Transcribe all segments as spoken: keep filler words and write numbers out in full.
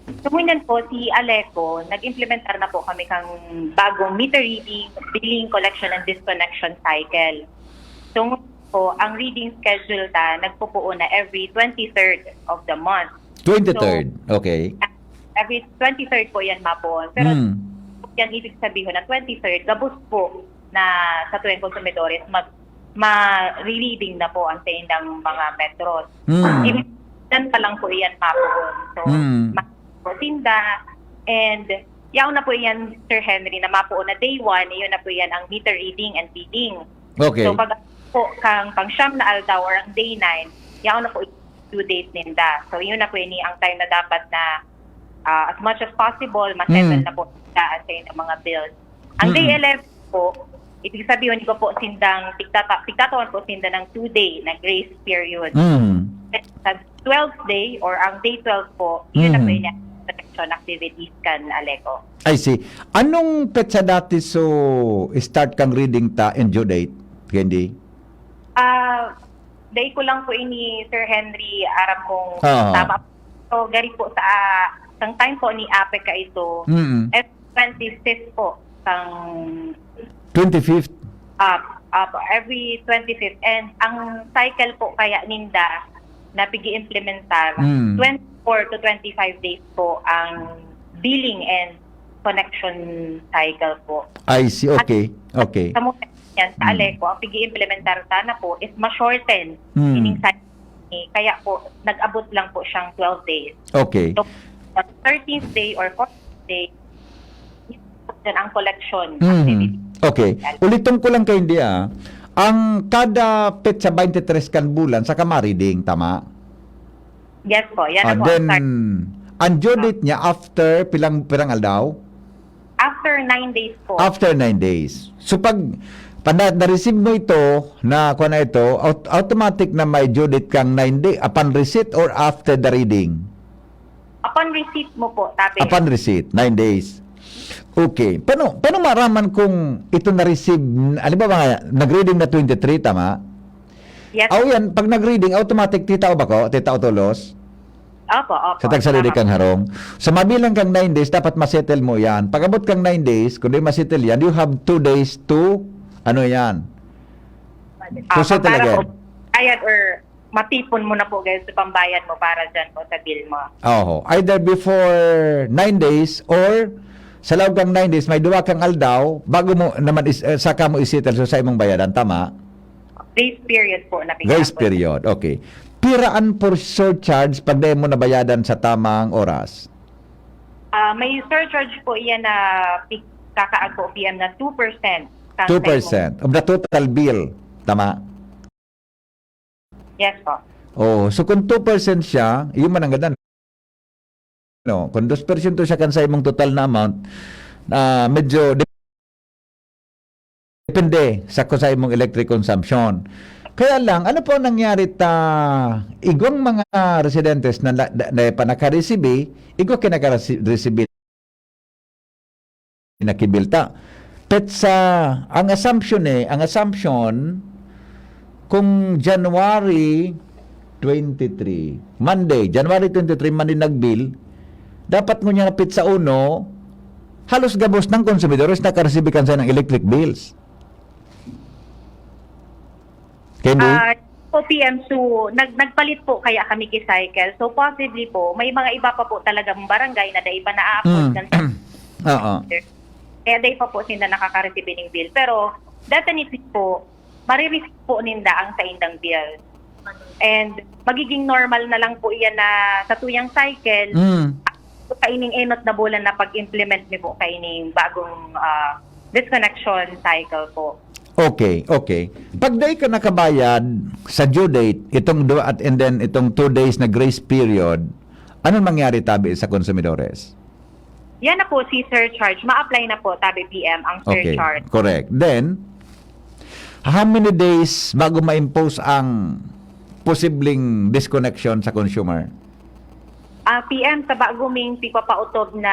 So, ngunyan po, si Aleco, nag-implementar na po kami kang bagong meter reading, billing, collection, and disconnection cycle. So, ngunyan po, ang reading schedule ta, nagpupuon na every twenty-third of the month. Twenty-third. Okay. Every twenty-third po yan, mapuon. Pero Hmm. yan ibig sabihin na twenty-third, gabos po na sa tuwing konsumidores, mag, ma-reading na po ang sa indang mga metros. Hmm. Ibig sabihin pa lang po yan, mapuon. So, Hmm. ma-, po sinda. And, yaon na po yan, Sir Henry, na mapuon na day one, yun na po yan ang meter reading and billing. Okay. So, pag po kang pang siyam na aldaw or ang day nine, yaon na po due date ninda. So, yun na po ini ang time na dapat na, ah, as much as possible, ma-settle Mm. na po sa atin ang mga bills. Ang day Mm. eleven po, ibig sabihin ko po sindang, tigtata-, tigtatawan po sinda ng two-day na grace period. Mm. Sa twelfth day or ang day twelve po, yun na po Mm. yun yung collection activities kan Aleco. I see. Anong petsa dati so start kang reading ta and due date, Candy? Ah, dai ko lang po ini, Sir Henry, aram kung Ah. tama. So, gari po sa, ah, sa time po ni Ape ka ito, Mm. every twenty-fifth po, kang Twenty-fifth. Up, up, every twenty-fifth. And ang cycle po kaya ninda na pigi-implementar, Mm. twenty-four to twenty-five days po ang billing and connection cycle po. I see. Okay. Okay. Sa mga yan, sa Mm. Aleco, ang pigi-implementar sana po is ma-shorten. Mm. Ining cycle. Kaya po, nag-abot lang po siyang twelve days. Okay. So, thirteenth day or fourteenth day, yun ang collection Mhm. activity. Okay. Uliton ko lang kay India. Ang kada petsa twenty-three kan bulan, saka ma-reading, tama? Yes po, yan Ah, po. then, Start. ang due date niya after pilang, pilang aldaw? After nine days po. After nine days. So, pag, pag na, na-receive mo ito, na kuha na ito, aut- automatic na may due date kang nine day upon receipt or after the reading? Upon receipt mo po, tabi. Upon receipt, nine days. Okay. Paano, paano maraman kung ito na-receive, ano ba mga, nag-reading na twenty-three, tama? Yes. Aw yan, pag nag-reading, automatic titao ba ko? Titao tolos? Opo, opo. Sa tagsalili Tama. kang harong. Sa mabilang kang nine days, dapat masettle mo yan. Pag-abot kang nine days, kung di masettle yan, you have two days to, ano yan? Ah, To settle para again. po, bayad or matipon mo na po, guys, sa pambayad mo para dyan po sa bill mo. Oho. Either before nine days or sa loob kang nine days, may duwa kang aldaw, bago mo naman is, eh, saka mo isettle so sa imong bayadan, tama? Grace period po na Grace pinapos. Period, okay. Piraan for surcharge pag di mo nabayadan sa tamang oras? Ah, may surcharge po iyan na pig-, kakaag po, P M, na two percent. Two percent of the total bill. Tama? Yes po. Oh, so kung two percent siya, yun man ang ganun. No, kung dos porsyento siya kan sa imong total na amount, ah, medyo de- depende sa, kung sa imong electric consumption. Kaya lang, ano po ang nangyari ta igwang mga residentes na, na, na, na pa nakaresibi, igwa kinakaresibi nakibilta. Petsa, ang assumption eh, ang assumption, kung January twenty-three, Monday, January twenty-three, Monday nagbill, dapat ngunyan na petsa uno, halos gabos ng konsumidores nakaresibi kan sa ng electric bills. Candy? Ah, po, P M, so, nag, nagpalit po kaya kami ki cycle. So, possibly po, may mga iba pa po talagang barangay na dai pa na-afford Mm. kan Oo. Kaya dai pa po sinda nakaka-receive ning bill. Pero, definitely po, marireceive po ninda ang saindang bill. And magiging normal na lang po iyan na sa tuyang cycle, Mm. kaining enot na bulan na pag-implement mi po kaining bagong, ah, disconnection cycle po. Okay, okay. Pag dai ka nakabayad sa due date, itong do at and then itong two days na grace period, anong mangyari tabi sa konsumidores? Yan na po si surcharge. Ma-apply na po, tabi P M, ang Okay, surcharge. Correct. Then, how many days bago ma-impose ang posibleng disconnection sa consumer? Ah, P M, sa bago ming pipapautob na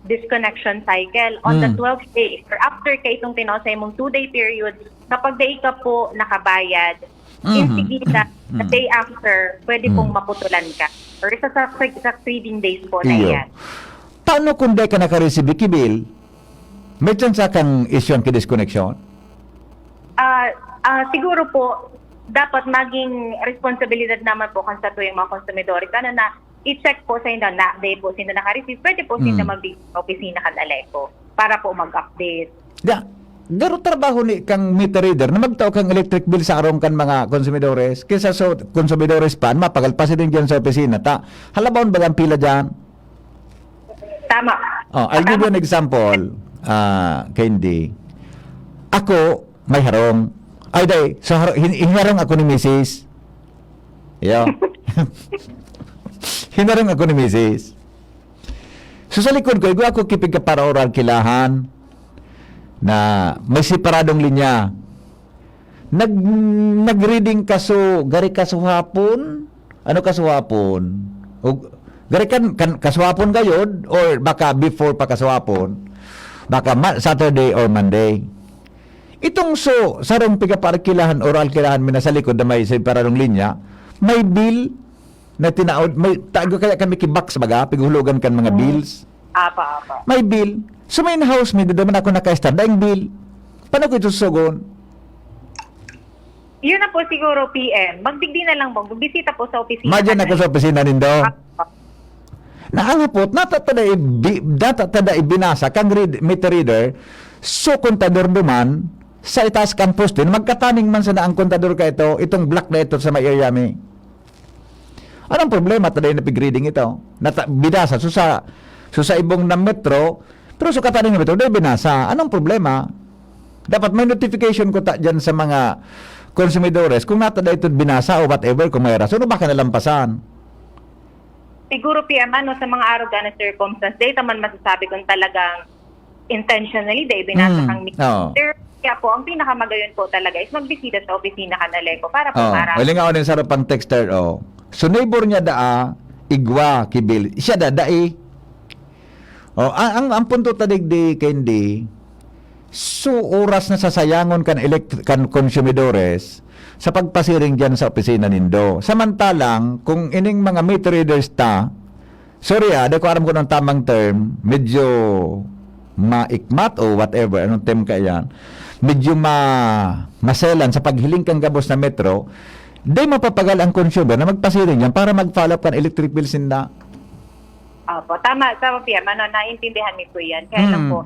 disconnection cycle, on the Mm. twelfth day, or after ka itong tinaw sa imong two-day period, kapag dai ka po nakabayad, Mhm. insigida, the Mm. day after, pwede Mm. pong maputulan ka. Or sa, sa succeeding days po na Iyo. yan. Paano kung di ka naka-receive ki bill? May tsansa kang issue ang ki-disconnection? Ah, ah, siguro po, dapat maging responsibilidad naman po kan satuyang mga konsumidores. Ano na, i-check po sa inyo na, di po sila naka-receive. Pwede po sila Mm. mag-visit sa opisina kan Aleco para po mag-update. Ya, garo trabaho ni kang meter reader na magtao kang electric bill sa arong kan mga konsumidores, kaysa sa konsumidores pa, mapagal pa sila diyan sa opisina. Ta, halabaon ba ang pila diyan? Tama. Oh, I'll give you Tama. An example, ah, Candy. Ako, may harong. Ay, day, sa har- hin- hinarong ako ni misis. Yo. Hinarong ako ni misis. So, sa likod ko, igwa ako kipig ka para oral kilahan na may separadong linya. Nag, nag-reading kaso, gari kaso hapon? Ano kaso hapon? O, gari kan, kan, kaso hapon gayod? Or baka before pa kaso hapon? Baka ma- Saturday or Monday. Itong so, sarong pigapaarkilahan or alkilahan mi na sa likod na may separadong linya, may bill na tinaod, may tago kaya kami ki box baga, pighulogan kan mga bills. Apa, apa. May bill. So, may in-house mi, doon man ako naka-stand, daing bill. Paano ko ito susugon? Yun na po siguro, P M. Magdigdi na lang po. Magbisita po sa opisina. Madyan ako sa opisina nindo. Apa. Naalapot, natatada ibi, natatada ibinasa kang read, meter reader, so kontador duman, sa itaas kan poste, magkataning man sana ang kontador ka ito, itong block na ito sa may area mi. Anong problema? Taday na pig-reading ito. Nata, binasa, so sa, so sa ibong na metro, pero so kataning na metro, dahil binasa. Anong problema? Dapat may notification ko ta dyan sa mga konsumidores kung nata dahil ito binasa o whatever, kung may rason o baka nalampasan. Siguro, P M, ano, sa mga arog na circumstance, dahil man masasabi kung talagang intentionally, dahil binasa Mm, kang oo. Pero kaya po, ang pinakamagayon po talaga is magbisita sa opisina kan Aleco para po Oh, para uling ako din sa pang texter, oh. So, neighbor niya daa, igwa, kibil. Siya da, dai. Oh, ang, ang, ang punto ta digdi, Candy, so oras na sasayangon kan elect-, kan konsumidores sa pagpasiring diyan sa opisina nindo. Samantalang, kung ining mga meter readers ta, sorry ah, di ko aram kung anong tamang term, medyo maikmat o whatever, anong term ka yan, medyo ma maselan sa paghiling kang gabos na metro, di mapapagal ang consumer na magpasiring yan para mag-follow up kan electric bills ninda. Opo, tama, tama, P M. Ano, naintindihan mi po yan. Kaya lang Mm. po,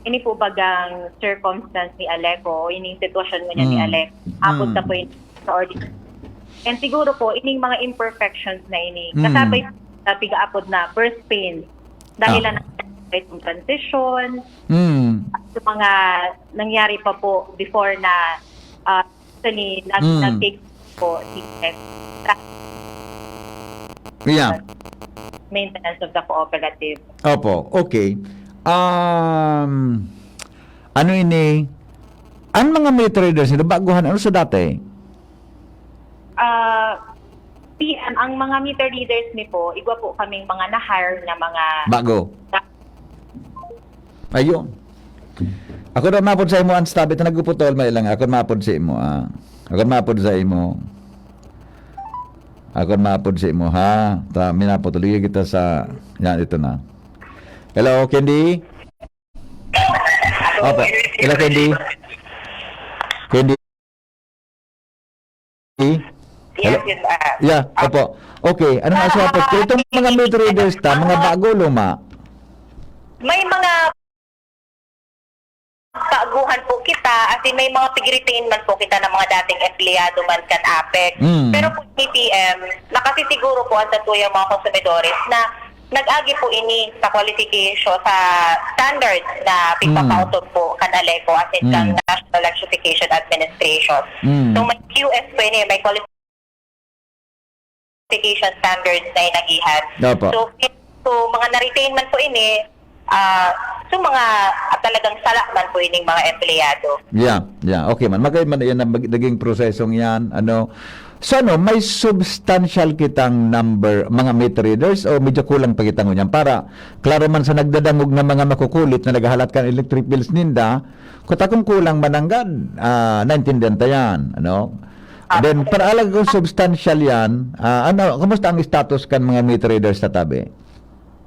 ini po bagang circumstance ni Aleco, o ining sitwasyon mo niya ni Mm. Aleco, abot Mm. na po yung sa ordinary. And siguro po, ining mga imperfections na ini, Mm. kasabay sa pigaapod na birth pains, dahil Ah. lang ng transition, Mm. sa mga nangyari pa po before na, ah, actually, nag- Mm. nag-take po si Yeah. maintenance of the cooperative. Opo, okay. Um, ano ini? Ang mga meter readers nito, baguhan, ano sa dati? Ah, P M, ang mga meter readers ni po, igwa po kaming mga na-hire na mga Bago. Ayun. Ako na mapod sa imo, ang stabi ito nagpuputol, may lang. Ako mapod sa imo, ah. Ako mapod sa imo. Ako mapod sa imo, ha? Ta, minapod. Tuloy kita sa, yan, ito na. Hello, Candy? Opo. Hello, Candy? Candy? Yes, Hello? yes, ah. Yeah, opo. Okay, anong Ah, aswapot? Kaya itong mga meter readers ta, mga bago, luma. May mga baguhan po kita, as in may mga pig-retain man po kita ng mga dating empleyado man kan APEC. Mm. Pero po ni P M, nakasisiguro po ang satuyang mga konsumidores na nag-agi po ini sa qualification, sa standards na pigpapautot po kan ALECO, as in kan Mm. National Electrification Administration. Mm. So may Q S po ini, may qualification standards na inagihan. Opo. So, so mga na-retain man po ini, ah, so mga, ah, talagang sala man po ining mga empleyado. Yeah, yeah. Okay man. Magay man yan ang mag- naging prosesong yan. Ano? So ano, may substantial kitang number, mga meter readers, o medyo kulang pa kita ngunyan? Para klaro man sa nagdadangog na mga makukulit na naghahalat kan electric bills ninda, kuta kung kulang mananggad, ah, naintindihan ta yan. Ano? Then, para alagad substantial yan, ah, ano, kumusta ang status kan mga meter readers sa tabi?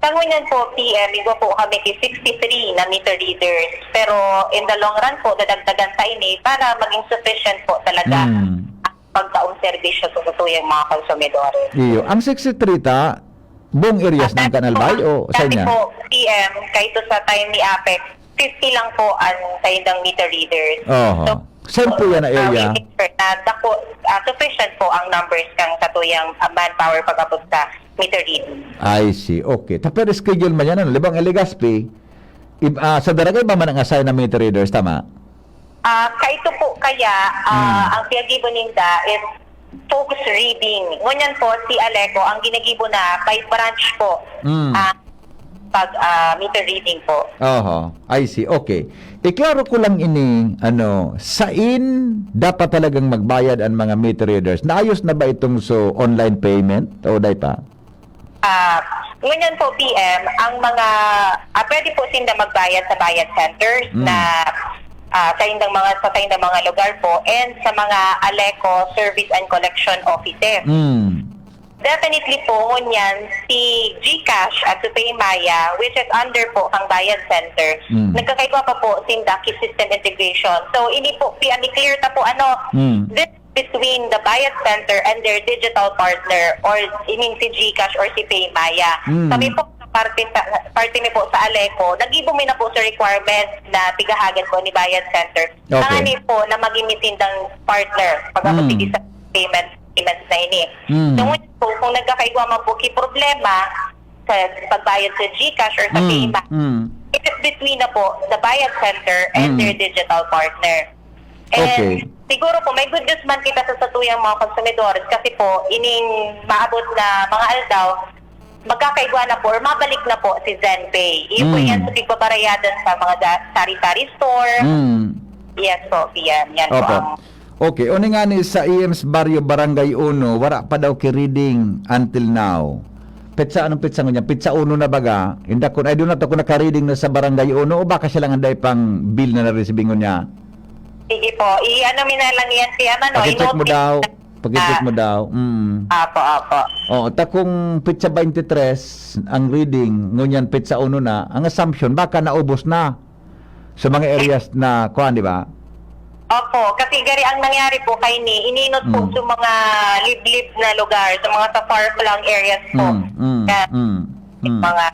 Sa ngunyan po, P M, igwa po kami ki sixty-three na meter readers. Pero in the long run po, dadagdagan pa ini para maging sufficient po talaga Hmm. ang pagtaong serbisyo sa satuyang mga konsumidores. Iyo. Ang sixty-three ta, buong areas Ah, ng Canal Bay o sa dati inya? po, P M, kahit sa time ni APEC, fifty lang po ang saindang meter readers. Oho. So, Saan po yan na ah, area? we make sure na dako, ah, sufficient po ang numbers kang satuyang, ah, manpower pag-abot sa meter reading. I see. Okay. Ta, pero schedule man yan, ano? Libang Legazpi, ib-, ah, sa Daragay ba man ang assign na meter readers, tama? Ah, kaito po kaya, ah, Hmm. ang pinagibo ninda is focus reading. Ngunyan po, si Aleco, ang ginigibo na by branch po. Hmm. Ah, pag, ah, meter reading po. Oho, I see. Okay. Iklaro ko lang ini, ano, sain dapat talagang magbayad ang mga meter readers? Naayos na ba itong so online payment? O dai pa? Ah, ngunyan po, P M, ang mga, ah, pwede po sinda magbayad sa bayad centers Hmm. na, ah, sa indang mga, sa indang mga lugar po and sa mga Aleco service and collection offices. Hmm. Definitely po, ngunyan, si GCash at si PayMaya, which is under po ang Bayad Center, Mm. nagkakaigwa pa po sinda ki system integration. So, ini po, pi-, ani clear ta po, ano, Mm. this between the Bayad Center and their digital partner or ining si GCash or si PayMaya. Mm. Kami po, sa parte, sa, parte mi po sa Aleco, nag-ibo mi na po sa requirement na pigahagan po ni Bayad Center. Okay. Tangani po na magin mi sindang partner pag ako Mm. sige sa payment, payments na ini. Mm. So, ngunyan po, kung nagkakaigwa man po ki problema sa pagbayad sa GCash or sa Mm, PayMaya, mm. it is between na po the Bayad Center and Mm. their digital partner. And Okay. siguro po, may good news man kita sa satuyang mga konsumidores kasi po, ining maabot na mga aldaw, magkakaigwa na po or mabalik na po si ZenPay. Iyo po Mm. yan sa pigbabarayadan sa mga da-, sari-sari store. Mm. Yes po, yan. Yan po Opo. ang Okay, uni ngani sa E M's Barrio, Barangay Uno, wara pa daw ki reading until now. Petsa, anong petsa ngunyan? Petsa uno na baga? Inda kun, I do not know kung naka-reading na sa Barangay Uno o baka siya lang ang dai pang bill na na-receive ngunyan. Sige po. I-ano mi na lang yan si ano, no? I-note mo daw. Pag-check Ah. mo daw. Mm. Apo, apo. Oo, ta kung petsa twenty-three ang reading, ngunyan petsa uno na, ang assumption, baka naubos na sa mga areas na, kuwan, di ba? Opo, kasi gari ang nangyari po kay ni, ininot po Hmm. sa mga liblib na lugar, sa mga sa far-flung areas po. Hmm, hmm, Sa hmm, hmm. mga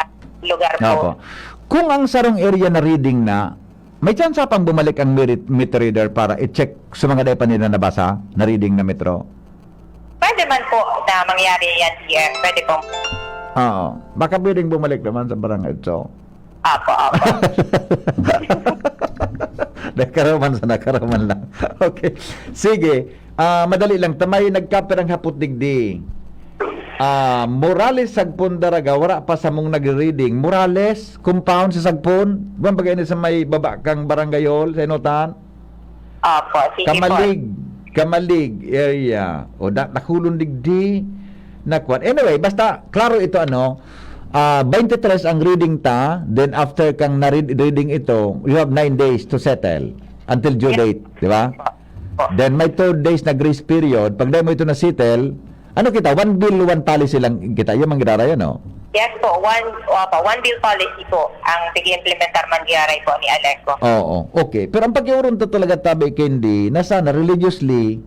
lugar po. Opo. Kung ang sarong area na reading na, may tsansa pang bumalik ang merit-, meter reader para i-check sa mga dai pa nila nabasa na reading na metro? Pwede man po na mangyari yan, P M. Pwede pong Oo. Baka pwedeng bumalik naman sa barangay. So, Apo, apo. Nakaraman sa nakaraman lang. Okay. Sige. Ah, madali lang. Ta may nagkapirang hapot digdi. Ah, Morales Sagpon Daraga, wara pa samong nagre-reading. Morales, compound sa Sagpon. Buwan bagay na sa may baba kang barangay hall, sa Inotan. Opo, sige po. Kamalig. Kamalig area. O, da-, dakulon digdi na kwan. Anyway, basta, klaro ito, ano, ah, twenty-three ang reading ta, then after kang na-read-, reading ito, you have nine days to settle until due Yes. date, di ba? Po. Then may two days na grace period. Pag dai mo ito na-settle, ano kita, one bill, one policy lang kita. Yung mangyayari, ano? Yes po, one, opo, one bill policy po ang pag-i-implementar man diyaray po ni Aleco. Oo, okay. Pero ang pag-iuron ta talaga, tabi, Candy, na sana religiously,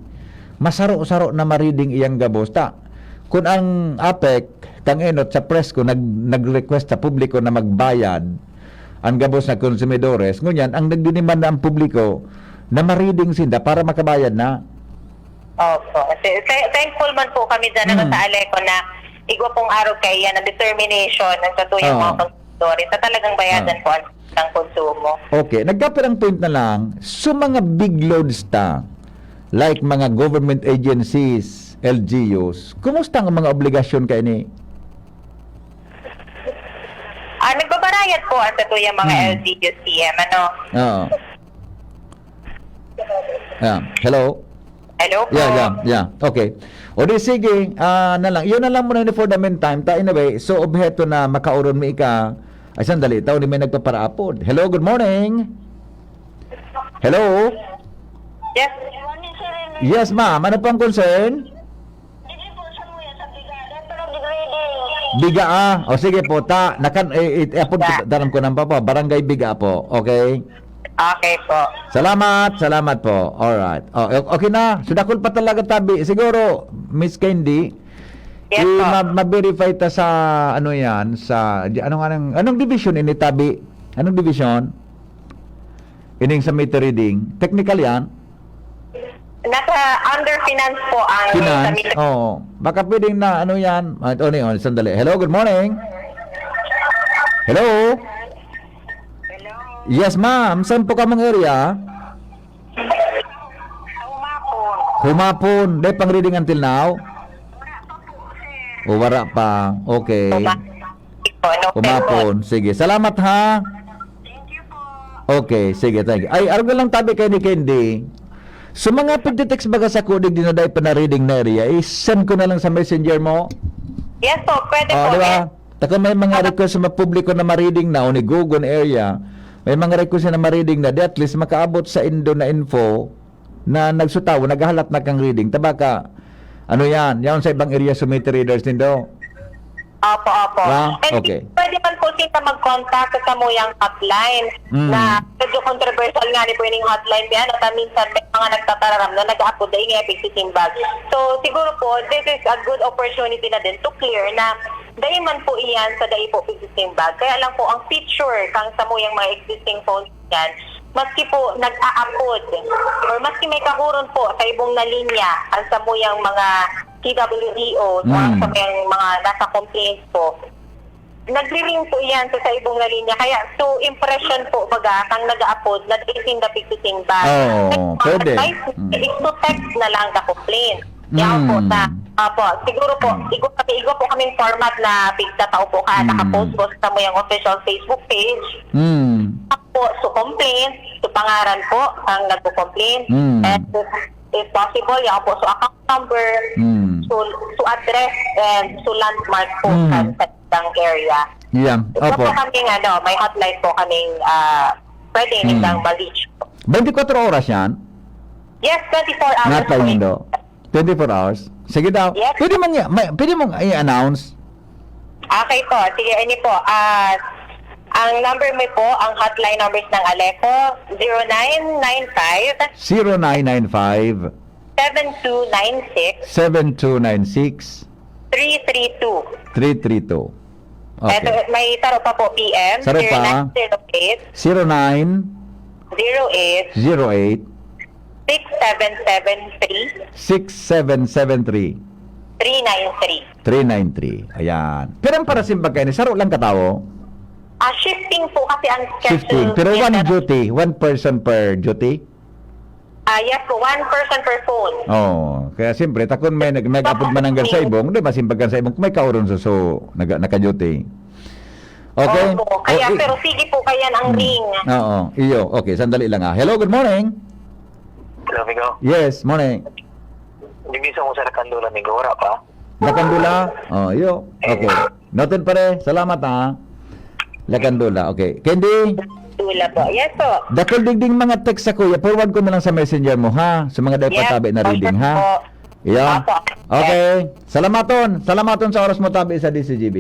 masaro-saro na mariding iyang gabos. Ta, kun ang APEC, kang enot sa presko, nag-, nag-request sa publiko na magbayad, ang gabos na konsumidores, ngunyan, ang nagdiniman na ang publiko na mariding sinda para makabayad na. Opo. Th-, th-, thankful man po kami dyan, ano, Mm. sa Aleco na igwa pong arog kaiyan ang determination ng satuyang Oo. mga konsumidores sa talagang bayadan Oo. po ang, ang konsumo. Okay. Nagkapirang point na lang, so mga big loads ta, like mga government agencies, L G Us, kumusta ang mga obligasyon kaini? Ah, nagbabarayad po ang satuyang mga Hmm. L G Us, P M, ano? Oo. Yeah. Hello? Hello po. Yeah, yeah, yeah. Okay. O di sige, ah, na lang. Yun na lang muna yun for the meantime. Ta, anyway, so obheto na makauron mi ika. Ay, sandali. Tao ni may nagpaparaapod. Hello, good morning. Hello? Yes. Yes, ma'am. Ano pong concern? Biga, ah. O sige po, ta, nakan, eh, eh, apod ko, daram ko nang papa, Barangay Biga po. Okay? Okay po. Salamat, salamat po. Alright. Oh, o- okay na. So, dakul pa talaga tabi. Siguro, Miss Candy, Yes i- po. ma- ma-verify ta sa, ano yan, sa, di- ano nga nang, anong division ini tabi? Anong division? Ining sa meter reading. Technical yan? Nasa under finance po ang Finance? Sa meter. Oo. Baka pwedeng na, ano yan? Ah, ano yun? Sandali. Hello, good morning. Hello? Yes, ma'am. Saan po kamong area? Humapon. Humapon. Day pang reading until now? O, wala pa. Okay. Humapon. Humapon. Sige. Salamat, ha? Okay, sige. Thank you. Ay, arog na lang tabi kay ni Candy. So, mga pagtitext baga sa kudig din na dahil pa na reading na area, i-send ko na lang sa messenger mo. Yes po, pwede Ah, po. di ba? Eh, Taka may mga request sa mga publiko na ma-reading na o ni Google area, may mga request na ma-reading na, di at least makaabot sa indo na info na nagsutaw, naghahalat na kang reading. Tabaka, ano yan? Yan sa ibang area, sumiti readers nindo. Opo, opo. Ba? And Okay. pwede man po sila mag-contact sa samuyang hotline Mm. na medyo controversial nga ni po ining hotline. Kaya ano, minsan may mga nagtatararam na nag-aapod na ini epig simbag. So, siguro po, this is a good opportunity na din to clear na dahil man po iyan sa dai po pig simbag. Kaya lang po, ang feature kang samuyang mga existing phones yan, maski po nag-aapod or maski may kahuron po sa ibong na linya ang samuyang mga P W D O o ang Mm. samuyang mga nasa complaints po, nagri-ring po iyan sa, sa ibong na linya. Kaya, so, impression po, baga, kang nag-aapod na dai sinda pig simbag. Oo, Next pwede. advice Mm. is to text na lang the complaint. Yan po Mm. sa, opo, siguro po, Mm. igo kami, igo po kaming format na pigtatao po ka, Mm. nakapost po sa samuyang official Facebook page. Mm. Po, so complaint, so pangaran po, ang nagko-complaint. Mm. And if, if possible, yan po, so account number, Mm. so, so address, and so landmark po Mm. sa, sa isang area. Yan. Ito Opo. po kaming, ano, may hotline po kaming, ah, pwede Mm. nilang ma-reach. Twenty-four oras yan? Yes, twenty-four hours Natay po. nindo? Twenty-four hours? Sige daw. Yes. Pwede man niya, may, pwede mong i-announce? Okay po. Sige, ini po. Ah, ang number mo po, ang hotline numbers ng Aleco, zero nine nine five Zero nine nine five seven two nine six seven two nine six three three two. Three three two. Okay. Eto, may taro pa po, P M, Saro pa. zero nine zero eight Zero nine zero eight zero eight six seven seven three six seven seven three three nine three. Three nine three. Ayan. Pero ang parasimbag kayo ni, saro lang katawo? Ah, shifting po kasi ang schedule Shifting. Pero one nila. duty, one person per duty? Ah, yes po, one person per phone. Oo. Kaya siyempre, takon may nag-, nag-apod man hanggang sa Shifting. ibong, di ba, simbagan sa ibong, may kauron sa so, nag-, naka-duty. Okay? Opo. Kaya, O, i- pero sige po, kaya ang Hmm. ring. Oo. Iyo. Okay, sandali lang, ah. Hello, good morning. Hello, amigo. Yes, morning. Hindi sa mo sa Lakandula, amigo. Wala pa. Lakandula? Oh, iyo. Okay. Noted, pare. Salamat, ha. Lakandula. Okay. Candy? Tula po. Yes po. Dakul digding mga text sa kuya. Forward ko na lang sa messenger mo, ha? Sa mga dai pa Yes, tabi na reading, ha? po. Iyo. Opo. Okay. Salamaton. Salamaton sa oras mo tabi sa D C G B.